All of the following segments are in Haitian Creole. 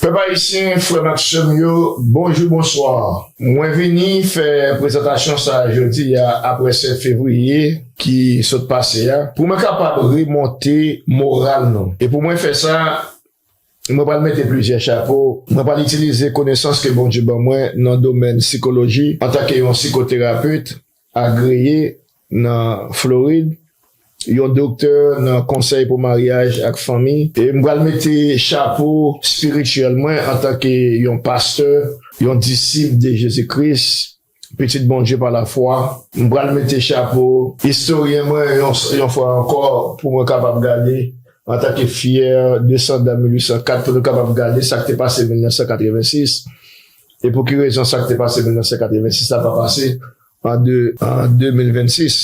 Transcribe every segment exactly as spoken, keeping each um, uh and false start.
Pèp ayisyen, frè m ak sè m yo, bonjou, bonswa. Mwen vini fè prezantasyon sa a jodi a, apre sèt fevriye ki sot pase a, pou mwen kapab remonte moral nou. E pou mwen fè sa, mwen pral mete plizyè chapo. Mwen pral itilize konesans ke Bondye ban mwen nan domèn sikoloji, antanke yon sikoterapet agreye nan Florid, yon doktè nan konsèy pou maryaj ak fanmi. E m pral mete chapo espirityèl mwen antanke yon pastè, yon disip de Jezi Kris, pitit Bondye pa lafwa. M pral mete chapo istoryen mwen yon, yon fwa ankò pou mwen kapab gade antanke fyè desandan mil uit san kat, pou nou kapab gade sa k te pase mil nèf san katrevensis. E pou ki rezon sa k te pase mil nèf san katrevensis la pa pase an de, an de mil vennsis.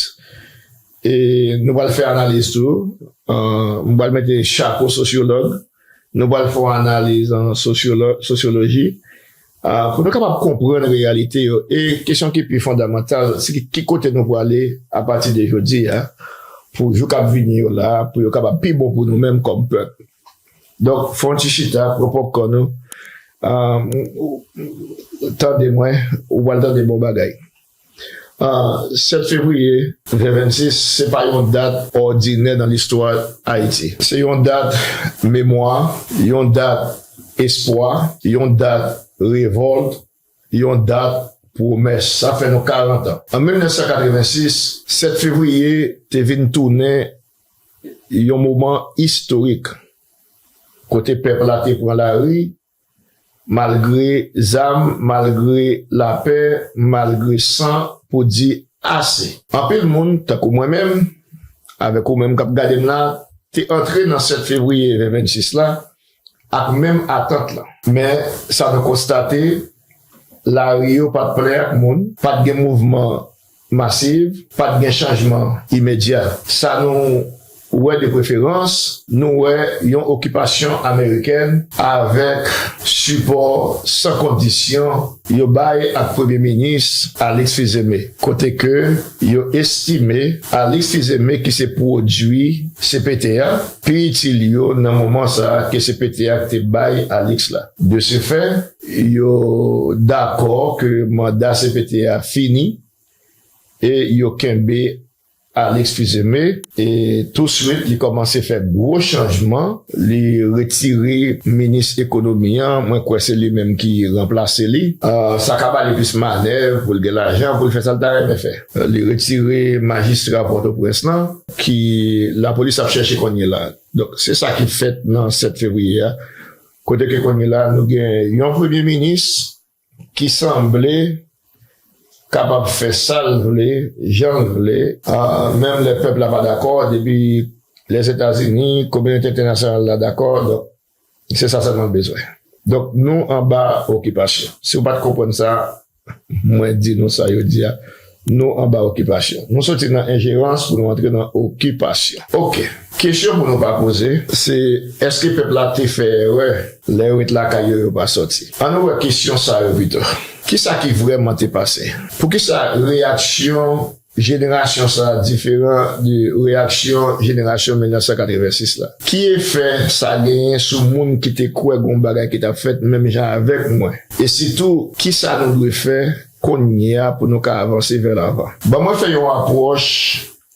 E nou pral fè analiz tou. An, m pral mete chapo sosyològ. Nou pral fè yon analiz an sosyolo-, sosyoloji, a, pou nou kapab konprann reyalite yo. E kesyon ki pi fondamantal, se ki, ki kote nou prale apati de jodi a, pou jou k ap vini yo la, pou yo kapab pi bon pou nou menm kòm pèp. Donk, fè yon ti chita, pran pòpkòn ou, a, ou, ou, tande mwen, ou pral tande bon bagay. A, sèt fevriye ven vennsis, se pa yon dat òdinè nan listwa Ayiti. Se yon dat memwa, yon dat espwa, yon dat revòlt, yon dat pwomès. Sa fè nou karant an. An mil nèf san katrevensis, sèt fevriye te vin tounen yon moman istorik, kote pèp la te pran lari, malgre zam, malgre lapè, malgre san, pou di ase. Anpil moun, tankou mwen menm, avèk ou menm k ap gade m la, te antre nan sèt fevriye ven vennsis la ak menm atant lan. Men, sa nou konstate, lari yo pa t plen ak moun, pa t gen mouvman masiv, pa t gen chanjman imedya. Sa nou wè de preferans, nou wè yon okipasyon amerikèn avèk sipò san kondisyon yo bay ak Premye Minis Alix Fils-Aimé, kote ke yo estime Alix Fils-Aimé ki se pwodui C P T a pi itil yo nan moman sa a ke C P T a te bay Alix la. De ce fait, yo dakò ke manda C P T a fini e yo kenbe Alix Fils-Aimé, e touswit li kòmanse fè gwo chanjman, li retire minis ekonomi an, mwen kwè se li menm ki ranplase li. Ah, sa ka ba li plis manèv pou l gen lajan pou l fè sa l ta renmen fè. Li retire majistra Pòtoprens lan, ki lapolis ap chèche kounye la. Donk, se sa ki fèt nan sèt fevriye a, kote ke kounye la nou gen yon premye minis ki sanble kapab fè sa l vle, jan l vle, ah, menm lè pèp la pa dakò, depi Lèzetazini, kominote entènasyonal la dakò, donk, se sa sèlman l bezwen. Donk, nou anba okipasyon. Si w pa t konprann sa, mwen di nou sa yo di a, nou anba okipasyon. Nou soti nan enjerans pou nou antre nan okipasyon. Oke. Kesyon pou nou pa poze, se èske pèp la te fè erè lè yo ret lakay yo, yo pa sòti? Ann nou wè kesyon sa yo pito. Kisa ki vrèman te pase? Poukisa reyaksyon jenerasyon sa a diferan de reyaksyon jenerasyon mil nèf san katrevensis la? Ki efè sa genyen sou moun ki te kwè gen yon bagay ki t ap fèt menm jan avèk mwen? E sitou, kisa nou dwe fè kounye a pou nou ka avanse vè lavan? Ban mwen fè yon apwòch,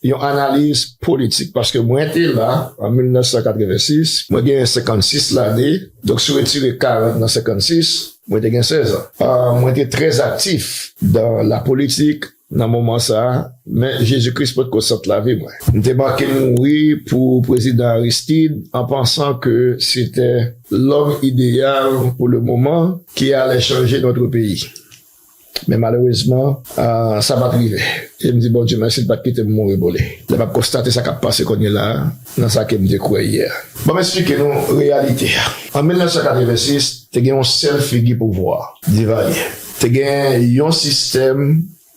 yon analiz politik, paske mwen te la an mil nèf san katrevensis, mwen genyen senkannsis lane, donk si w retire karant nan senkannsis, mwen te gen sèz an. Ah, mwen te trè aktif dan lapolitik nan moman sa a, men Jezi Kris potko sant lavi mwen. M te manke mouri pou prezidan Aristide an pansan ke se te lòm ideyal pou le moman ki alè chanje notre peyi. Men malerezman, ah, sa pa t rive. E m di Bondye mèsi, l pa t kite m mouri pou li. Lè m ap konstate sa k ap pase kounye la a, nan sa ke m te kwè yè. Ban m eksplike nou reyalite a. An mil nèf san katrevensis, te gen yon sèl figi pouvwa, Divalye. Te gen yon sistèm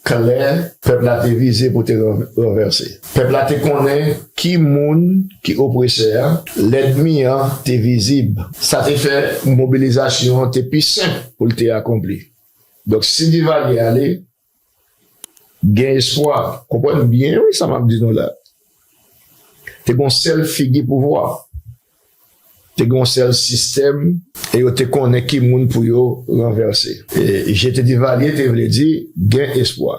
klè pèp la te vize pou te ran-, ranvèse. Pèp la te konnen ki moun ki opresè a, lènmi an te vizib. Sa te fè mobilizasyon an te pi senp pou l te akonpli. Donk, si Divalye ale, gen espwa. Konprann byen, wi, sa m ap di nou la. Te gen yon sèl figi pouvwa. te gen yon sèl sistèm e yo te konnen ki moun pou yo ranvèse. E jete Divalye te vle di gen espwa.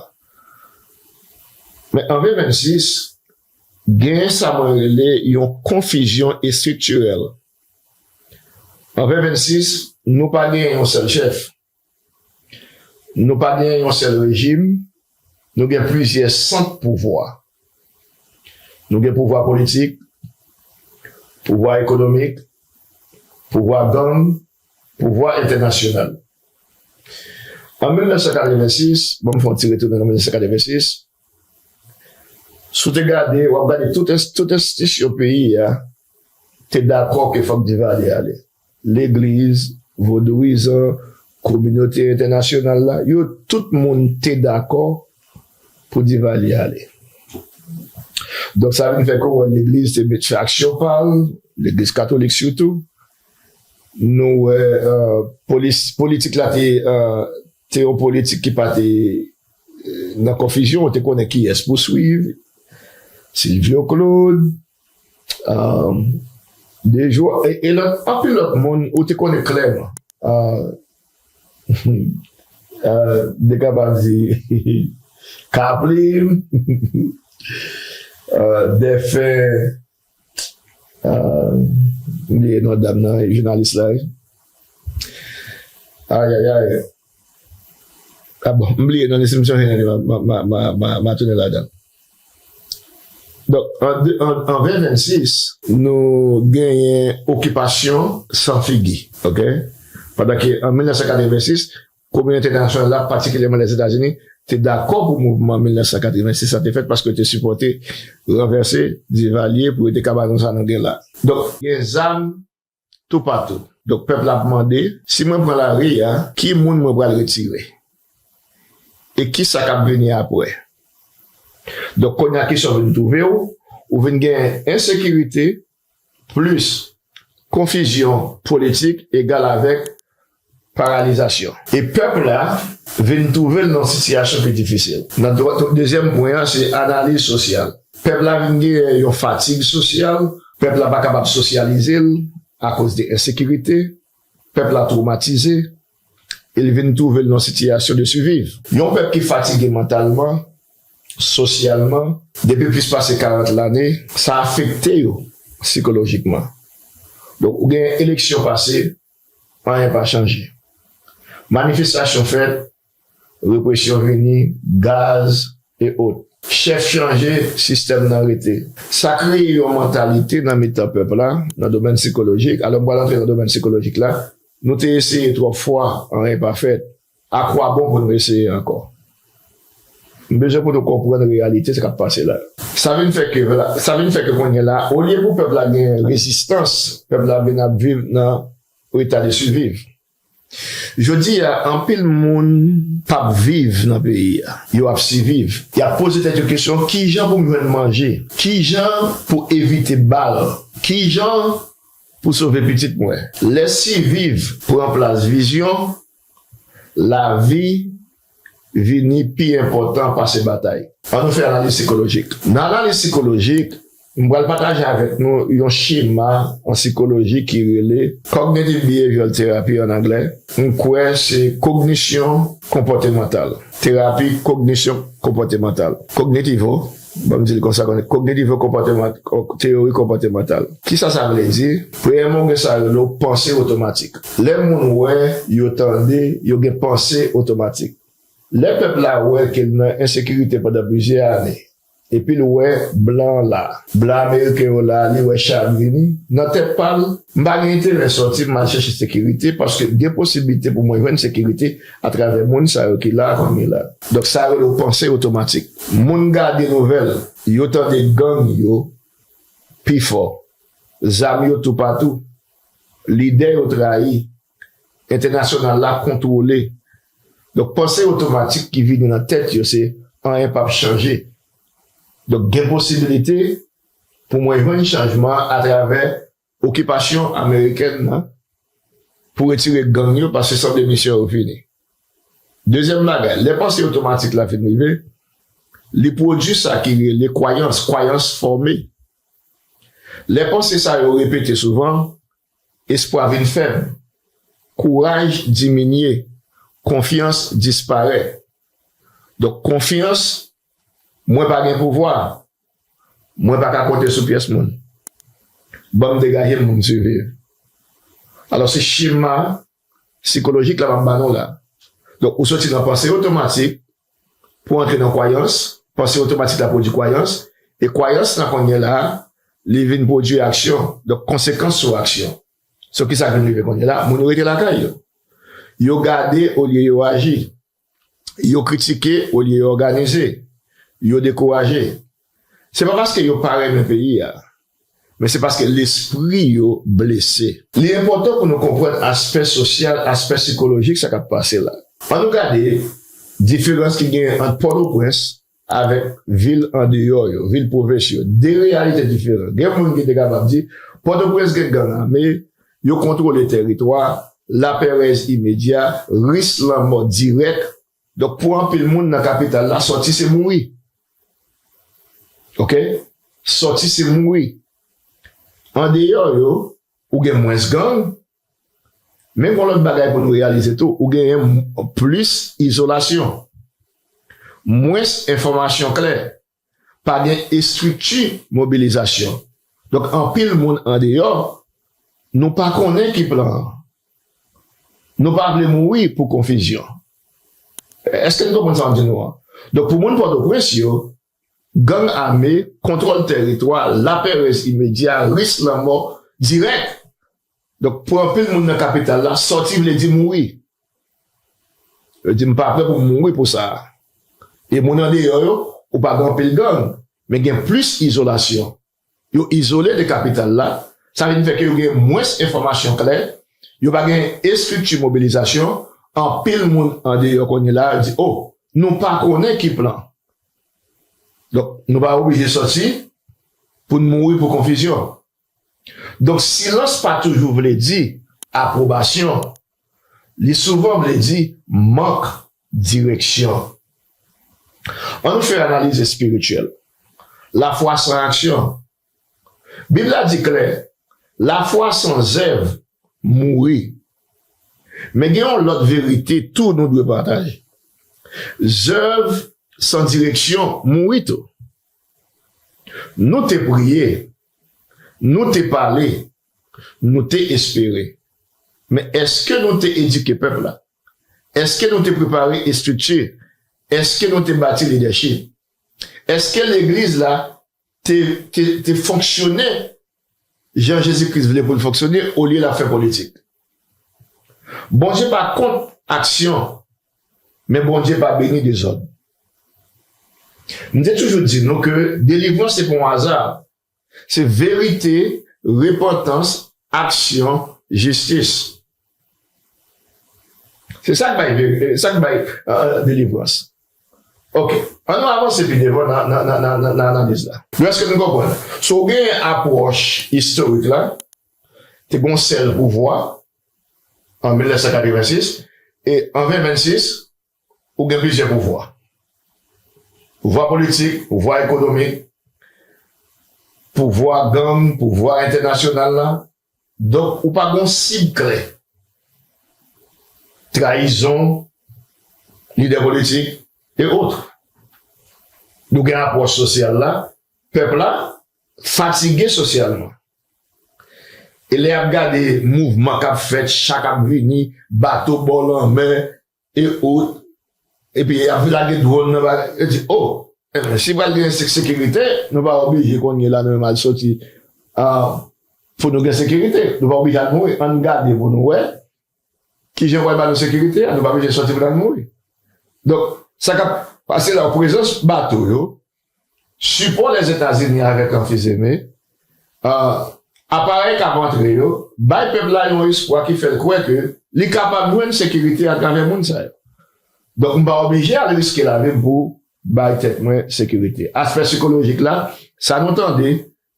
Men an ven vennsis, gen sa mwen rele yon konfizyon estriktirèl. An ven vennsis, nou pa gen yon sèl chèf. Nou pa gen yon sèl rejim, nou gen plizyè sant pouvwa. Nou gen pouvwa politik, pouvwa ekonomik, pouvwa gang, pouvwa entènasyonal. An mil nèf san katrevensis, bon, m fè yon ti retounen nan mil nèf san katrevensis, si w te gade, w ap gade tout, tout enstitisyon peyi a te dakò ke fòk Divalye ale. Legliz, vodouyizan, kominote entènasyonal la, yo tout moun te dakò pou Divalye ale. Donk sa vin fè ke w wè legliz te met fè aksyon pa l, legliz katolik sitou. Nou wè uh, polis, politik la te, uh, te yon politik ki pa te uh, nan konfizyon, ou te konnen kiyès pou swiv, Silvyo Claude, um, Dejou, e, e lòt, anpil lòt moun, ou te konnen klèman. Uh, uh, de kapab di Kaplim, uh, Dèfen, uh, m bliye non dam nan, jounalis la, wi. Ayayay. Ah bon, m bliye non, si m sonje non, ma, ma, ma, ma, ma tounen ladan. Donk, an, an, an ven vennsis, nou genyen okipasyon san figi, ok? Pandan ke an mil nèf san katrevensis, kominote entènasyonal la, patikilyèman Lèzetazini, te dakò pou mouvman mil nèf san katrevensis la te fèt paske yo te sipòte ranvèse Divalye pou yo te ka ba nou sa nou gen la. Donk, gen zam toupatou. Donk, pèp la ap mande, si mwen pran lari a, ki moun mwen pral retire? E ki sa k ap vini apre? Donk, kounye a kesyon vin twouve w, ou vin gen ensekirite, plis konfizyon politik egal avèk paralizasyon. E pèp la vin twouve l nan yon sitiyasyon pi difisil. Nan dwa- dezyèm pwen an, se analiz sosyal. Pèp la vin gen yon fatig sosyal, pèp la pa kapab sosyalize l akoz de ensekirite, pèp la twomatize, e l vin twouve l nan yon sitiyasyon de siviv. Yon pèp ki fatige mantalman, sosyalman, depi plis pase karant lane, sa afekte yo sikolojikman. Donk, ou gen eleksyon pase, anyen pa chanje. Manifestasyon fèt, represyon vini, gaz, e ot. Chèf chanje, sistèm nan rete. Sa kreye yon mantalite nan mitan pèp la, nan domèn sikolojik. Alò, m pral antre nan domèn sikolojik la. Nou te eseye twòp fwa, anyen pa fèt. A kwa bon pou nou eseye ankò? M bezwen pou nou konprann reyalite sa k ap pase la. Sa vin fè ke, sa vin fè ke kounye a la, olye pou pèp la gen rezistans, pèp la vin ap viv nan eta de siviv. Jodi a, anpil moun p ap viv nan peyi a. Yo ap siviv. Y ap poze tèt yo kesyon, kijan pou m jwenn manje? Kijan pou evite bal? Kijan pou sove pitit mwen? Lè siviv pran plas vizyon, lavi vini pi enpòtan pase batay. Ann nou fè analiz sikolojik. Nan analiz sikolojik, m pral pataje avèk nou yon chema an sikoloji ki rele Cognitive Behavioral Therapy an anglè. M kwè se kognisyon konpòtemantal. Terapi kognisyon konpòtemantal. Kognitivo, ban m di l konsa, kognitivo konpòteman-, teyori konpòtemantal. Kisa sa vle di? Premyèman, ou gen sa yo rele panse otomatik. Lè moun wè, yo tande, yo gen panse otomatik. Lè pèp la wè ke l nan ensekirite pandan plizyè ane, epi l wè blan la, blan ameriken yo la, li wè chak vini, nan tèt pa l, m pa gen enterè sòti, m al chèche sekirite, paske gen posiblite pou mwen jwenn sekirite atravè moun sa yo ki la, fanmi la. Donk, sa yo rele panse otomatik. Moun gade nouvèl, yo tande gang yo pi fò, zam yo toupatou, lidè yo trayi, entènasyonal la kontwole. Donk, panse otomatik ki vini nan tèt yo se anyen p ap chanje. Donk, gen posibilite pou mwen jwenn chanjman atravè okipasyon amerikèn nan pou retire gang yo, paske sanble misyon yo fini. Dezyèm bagay, lè panse otomatik la fin rive, li pwodui sa ki rele kwayans, kwayans fòme. Lè panse sa yo repete souvan, espwa vin fèb, kouraj diminye, konfyans disparèt. Donk, konfyans, mwen pa gen pouvwa, mwen pa ka konte sou pyès moun. Ban m degaje m, moun swiv. Alò, se chema sikolojik la m ap ba nou la. Donk, ou soti nan panse otomatik pou antre nan kwayans, panse otomatik la pwodui kwayans, e kwayans la kounye la, li vin pwodui aksyon. Donk, konsekans sou aksyon. So, kisa k vin rive kounye la? Moun yo rete lakay yo. Yo gade olye yo aji. Yo kritike olye yo òganize. Yo dekouraje. Se pa paske yo pa renmen peyi a, men se paske lespri yo blese. Li enpòtan pou nou konprann aspè sosyal, aspè sikolojik sa k ap pase la. Ann nou gade diferans ki genyen ant Pòtoprens avèk vil andeyò yo, vil pwovens yo. De reyalite diferan. Gen moun ki te kapab di, Pòtoprens gen gang ame, yo kontwole tèritwa, laperèz imedya, risk lanmò dirèk. Donk, pou anpil moun nan kapital la, sòti se mouri. Oke? Sòti se mouri. Andeyò yo, ou gen mwens gang, men gen lòt bagay pou nou reyalize tou, ou genyen m-, plis izolasyon, mwens enfòmasyon klè, pa gen estrikti mobilizasyon. Donk, anpil moun andeyò, nou pa konnen ki plan an. Nou pa vle mouri pou konfizyon. Èske n konprann sa m di nou an? Donk, pou moun Pòtoprens yo, gang ame, kontwòl tèritwa, laperèz imedya, risk lanmò dirèk. Donk, pou anpil moun nan kapital la, sòti vle di mouri. Yo di, "M pa prè pou m mouri pou sa a." E moun andeyò yo, ou pa gen anpil gang, men gen plis izolasyon. Yo izole de kapital la, sa vin fè ke yo gen mwens enfòmasyon klè, yo pa gen estrikti mobilizasyon, anpil moun andeyò kounye la di, "O, nou pa konnen ki plan." Donk, nou pa oblije sòti pou n mouri pou konfizyon. Donk, silans pa toujou vle di apwobasyon. Li souvan vle di mank direksyon. Ann nou fè analiz espirityèl. Lafwa san aksyon. Bib la di klè, lafwa san zèv mouri. Men gen yon lòt verite tou nou dwe pataje. Zèv san direksyon mouri tou. Nou te priye, nou te pale, nou te espere. Men èske nou te edike pèp la? Èske nou te prepare estrikti? Èske nou te bati lidèchip? Èske legliz la te, te, te fonksyone jan Jezi Kris vle pou l fonksyone, olye l ap fè politik? Bondye pa kont aksyon, men Bondye pa beni dezòd. M te toujou di nou ke delivrans se pa yon aza. Se verite, repantans, aksyon, jistis. Se sa k bay veri-, sa k bay, euh, delivrans. Oke. Ann nou avanse pi devan nan, nan, nan, nan, nan, nan analiz la. Èske nou konprann? Si w gen apwòch istorik la, te gon sèl pouvwa an mil nèf san katrevensis, e an ven vennsis, ou gen plizyè pouvwa. Pouvwa politik, pouvwa ekonomik, pouvwa gang, pouvwa entènasyonal la. Donk, ou pa gon sib klè. Trayizon, lidè politik, e otre. Nou gen apwòch sosyal la, pèp la fatige sosyalman. E lè y ap gade mouvman k ap fèt, cha k ap vini, bato bò lanmè, e ot, epi y ap lage dwòn nan bagay, yo di, o, enben, si pral gen se-, sekirite, nou pa oblije kounye la nou menm al sòti, a, pou nou gen sekirite. Nou pa oblije al mouri. Ann gade pou nou wè kijan pral ba nou sekirite a. Nou pa oblije sòti pou n al mouri. Donk, sa k ap pase la, prezans bato yo, sipò Lèzetazini avèk anfizeme, a, aparèy k ap antre yo, bay pèp la yon espwa ki fè l kwè ke li kapab jwenn sekirite atravè moun sa yo. Donk, m pa oblije al riske lavi m pou bay tèt mwen sekirite. Aspè sikolojik la, sa nou tande,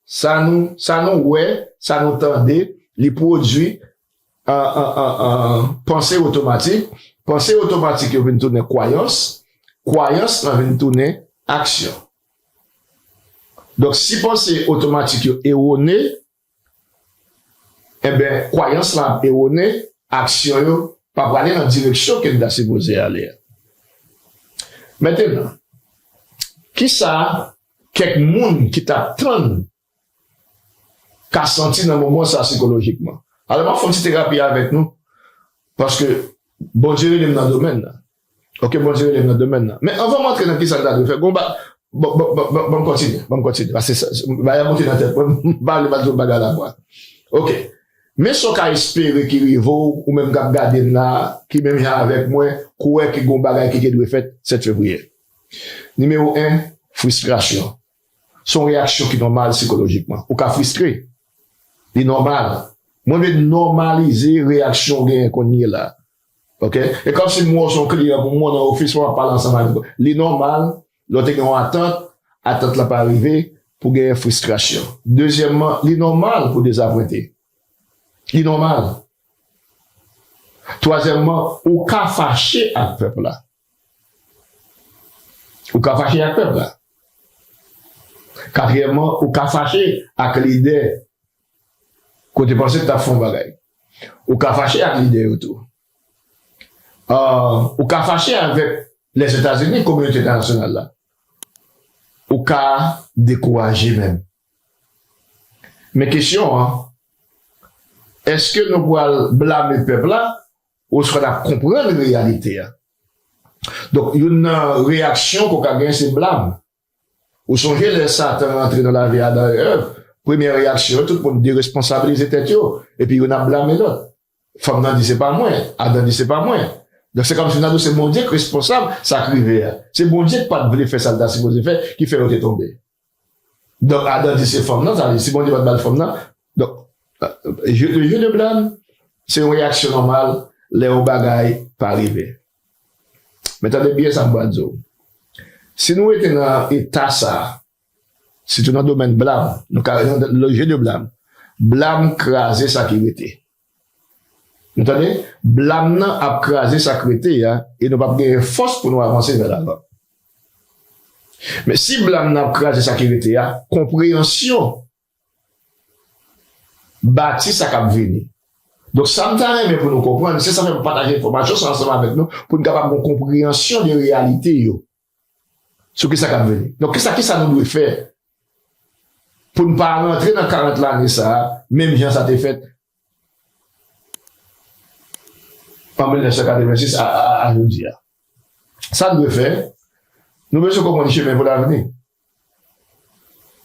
sa nou, sa nou wè, sa nou tande, li pwodui an, an, an, an, panse otomatik. Panse otomatik yo vin tounen kwayans. Kwayans lan vin tounen aksyon. Donk, si panse otomatik yo ewone, enben, kwayans lan ap ewone, aksyon yo pa prale nan direksyon ke l ta sipoze ale a. Mentenan, kisa kèk moun ki t ap tann ka santi nan moman sa sikolojikman? Alò, m ap fè yon ti terapi avèk nou, paske Bondye rele m nan domèn nan. Oke, Bondye rele m nan domèn nan. Men anvan m antre nan kisa l ta dwe fè, gon ba, bon, bon, bon, bon, bon, m kontinye, bon, m kontinye. Paske sa, sa, bagay ap monte nan tèt mwen, m pa vle m al di yon bagay la vwa. Oke. Men sa w ka espere ki rive w, ou menm k ap gade m la, ki menm jan avèk mwen, kwè ke gon bagay ki te dwe fèt sèt fevriye. Nimewo en, fristrasyon. Se yon reyaksyon ki nòmal sikolojikman. Ou ka fristre. Li nòmal. Mwen vle nòmalize reyaksyon w genyen kounye la. Oke? E kòmsi m wè w se yon kliyan pou mwen nan ofis mwen, m ap pale ansanm avèk ou. Li nòmal, lè w te gen yon atant, atant lan pa rive, pou genyen fristrasyon. Dezyèmman, li nòmal pou dezapwente. Li nòmal. Twazyèmman, ou ka fache ak pèp la. Ou ka fache ak pèp la. Katriyèmman, ou ka fache ak lidè kote panse t ap fè yon bagay. Ou ka fache ak lidè yo tou. Ah, ou ka fache avèk Lèzetazini, kominote entènasyonal la. Ou ka dekouraje menm. Men kesyon an, èske nou pral blame pèp la oswa n ap konprann reyalite a? Donk, youn nan reyaksyon ke w ka genyen se blam. Ou sonje lè Satan rantre nan lavi Adan e Èv, premyè reyaksyon yo, tout moun deresponsabilize tèt yo, epi youn ap blame lòt. Fanm nan di se pa mwen, Adan di se pa mwen. Donk se kòmsi n a di se Bondye k responsab sa k rive a. Se Bondye k pa t vle fè sa l ta sipoze fè ki fè yo te tonbe. Donk Adan di se fanm nan, sa vle di si Bondye pa t ba l fanm nan. Donk, euh, jeu, le jeu de blame, se yon reyaksyon nòmal lè yon bagay pa rive. Men tande byen sa m pral di w. Si nou rete nan eta sa a, sitou nan domèn blam, nou ka rete nan le jeu de blame. Blam kraze sa ki rete. Nou tande? Blam nan ap kraze sa k rete a, e nou p ap genyen fòs pou nou avanse vè lavan. Men si blam nan ap kraze sa ki rete a, konpreyansyon bati sa k ap vini. Donk, sa m ta renmen pou nou konprann, se sa fè m pataje enfòmasyon sa ansanm avèk nou, pou n kapab gen yon konpreyansyon de reyalite yo. Sou kisa k ap vini. Donk, kisa, kisa nou dwe fè pou n pa rantre nan karant lane sa a, menm jan sa te fèt an mil nèf san katrevensis a, a, a, a jodi a. Sa n dwe fè, nou bezwen konprann chemen pou lavni.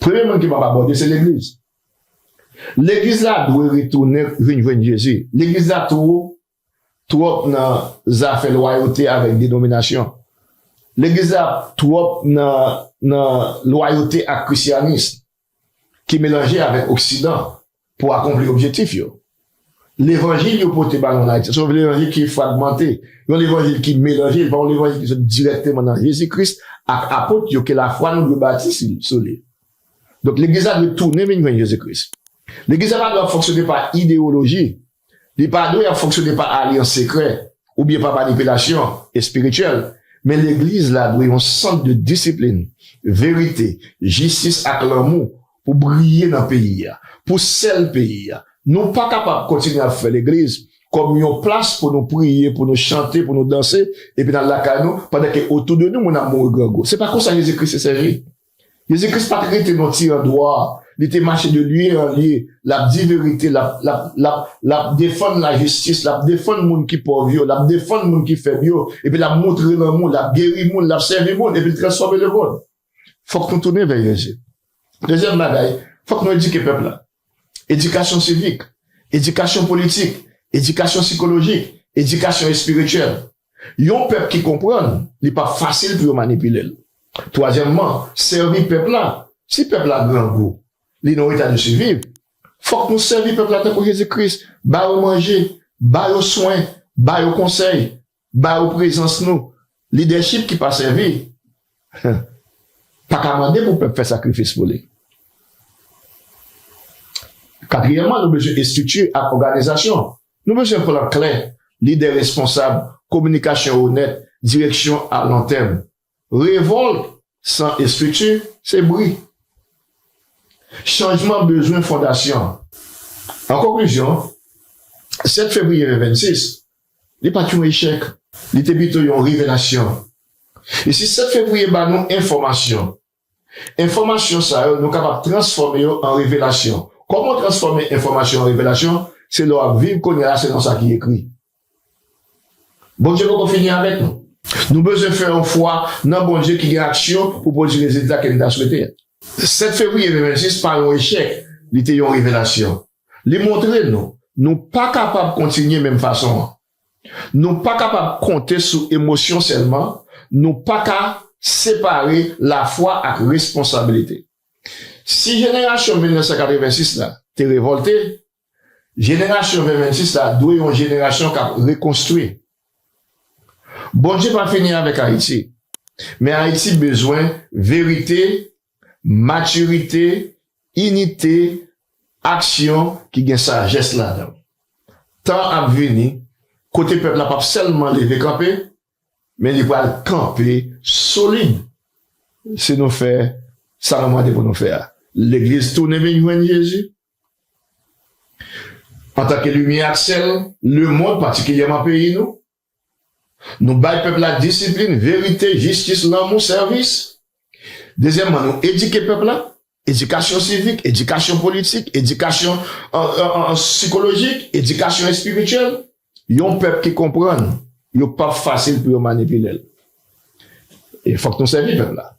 Premye moun ke m ap abòde, se legliz. Legliz la dwe retounen vin jwenn Jezi. Legliz la twò, twòp nan zafè lwayote avèk denominasyon. Legliz la twòp nan, nan lwayote ak krisyanis ki melanje avèk Oksidan pou akonpli objektif yo. Levanjil yo pote ba nou an Ayiti, se yon levanjil ki fragmante, yon levanjil ki melanje, li pa yon levanjil ki sot dirèkteman nan Jezi Kris ak apot yo ke lafwa nou dwe bati si, sou li. Donk, legliz la dwe tounen vin jwenn Jezi Kris. Legliz la pa dwe ap fonksyone pa idewoloji, li pa dwe ap fonksyone pa alyans sekrè oubyen pa manipilasyon espirityèl, men legliz la dwe yon sant de disiplin, verite, jistis ak lanmou pou briye nan peyi a, pou sèl peyi a. Nou pa kapab kontinye ap fè legliz kòm yon plas pou nou priye, pou nou chante, pou nou danse, epi n al lakay nou, pandan ke otou de nou, moun ap mouri grangou. Se pa konsa Jezi Kris te sèvi. Jezi Kris pa t rete nan ti andwa, li te mache de lye an lye, l ap di verite, l ap, l ap, l ap, l ap defann lajistis, l ap defann moun ki pòv yo, l ap defann moun ki fèb yo, epi l ap montre lanmou, l ap geri moun, l ap sèvi moun, epi l transfòme lemonn. Fòk nou tounen vè Jezi. Dezyèm bagay, fòk nou edike pèp la. Edikasyon sivik, edikasyon politik, edikasyon sikolojik, edikasyon espirityèl. Yon pèp ki konprann, li p ap fasil pou yo manipile l. Twazyèmman, sèvi pèp la. Si pèp la grangou, li nan yon eta de siviv, fòk nou sèvi pèp la tankou Jezi Kris, ba yo manje, ba yo swen, ba yo konsèy, ba yo prezans nou. Lidèchip ki pa sèvi, pa ka mande pou pèp fè sakrifis pou li. Katriyèmman, nou bezwen estrikti ak òganizasyon. Nou bezwen plan klè, lidè responsab, kominikasyon onèt, direksyon a lon tèm. Revòlt san estrikti, se bri. Chanjman bezwen fondasyon. An konklizyon, sèt fevriye ven vennsis, li pa t yon echèk, li te pito yon revelasyon. E si sèt fevriye ba nou enfòmasyon, enfòmasyon sa yo, nou kapab transfòme yo an revelasyon. Kòman w transfòme enfòmasyon an revelasyon? Se lè w ap viv kounye a la selon sa ki ekri. Bondye poko fini avèk nou. Nou bezwen fè yon fwa nan Bondye ki gen aksyon pou pwodui rezilta ke n ta swete a. Sèt fevriye ven vennsis pa yon echèk, li te yon revelasyon. Li montre nou, nou pa kapab kontinye menm fason an. Nou pa kapab konte sou emosyon sèlman, nou pa ka separe lafwa ak responsabilite. Si jenerasyon mil nèf san katrevensis la te revòlte, jenerasyon ven vennsis la dwe yon jenerasyon k ap rekonstwi. Bondye pa fini avèk Ayiti, men Ayiti bezwen verite, matirite, inite, aksyon ki gen sajès ladan l. Tan ap vini kote pèp la p ap sèlman leve kanpe, men li pral kanpe solid si nou fè sa nou mande pou nou fè a. Legliz tounen vin jwenn Jezi antanke limyè ak sèl lemonn, patikilyèman peyi nou. Nou bay pèp la disiplin, verite, jistis, lanmou, sèvis. Dezyèmman, nou edike pèp la. Edikasyon sivik, edikasyon politik, edikasyon an, an, an, sikolojik, edikasyon espirityèl. Yon pèp ki konprann, yo p ap fasil pou yo manipile l. E fòk nou sèvi pèp la.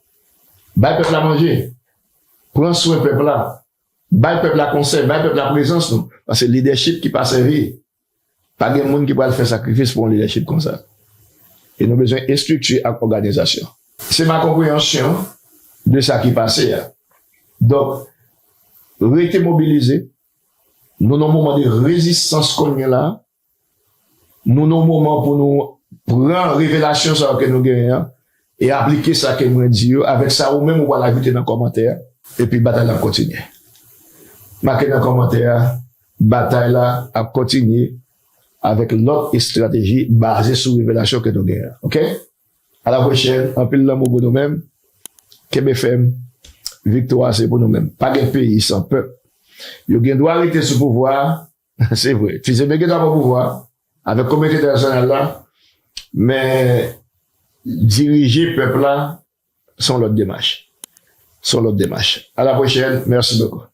Bay pèp la manje. Pran swen pèp la. Bay pèp la konsèy, bay pèp la prezans nou. Paske lidèchip ki pa sèvi, pa gen moun ki pral fè sakrifis pou yon lidèchip konsa. E nou bezwen estrikti ak òganizasyon. Se ma konpreyansyon de sa ki pase a. Donk, rete mobilize. Nou nan moman de rezistans kounye la. Nou nan moman pou nou pran revelasyon sa yo ke nou genyen an e aplike sa ke mwen di yo avèk sa ou menm ou pral ajoute nan kòmantè a. Epi batay la ap kontinye. Make nan kòmantè a, batay la ap kontinye avèk lòt estrateji baze sou revelasyon ke nou genyen an. Oke? A la pwochèn, anpil lanmou pou nou menm. Kenbe fèm. Viktwa se pou nou menm. Pa gen peyi san pèp. Yo gen dwa rete sou pouvwa a, se vre. Fils Aimé gen dwa pran pouvwa a avèk kominote entènasyonal la, men dirije pèp la, se yon lòt demach. Se yon lòt demach. A la pwochèn. Mèsi bokou.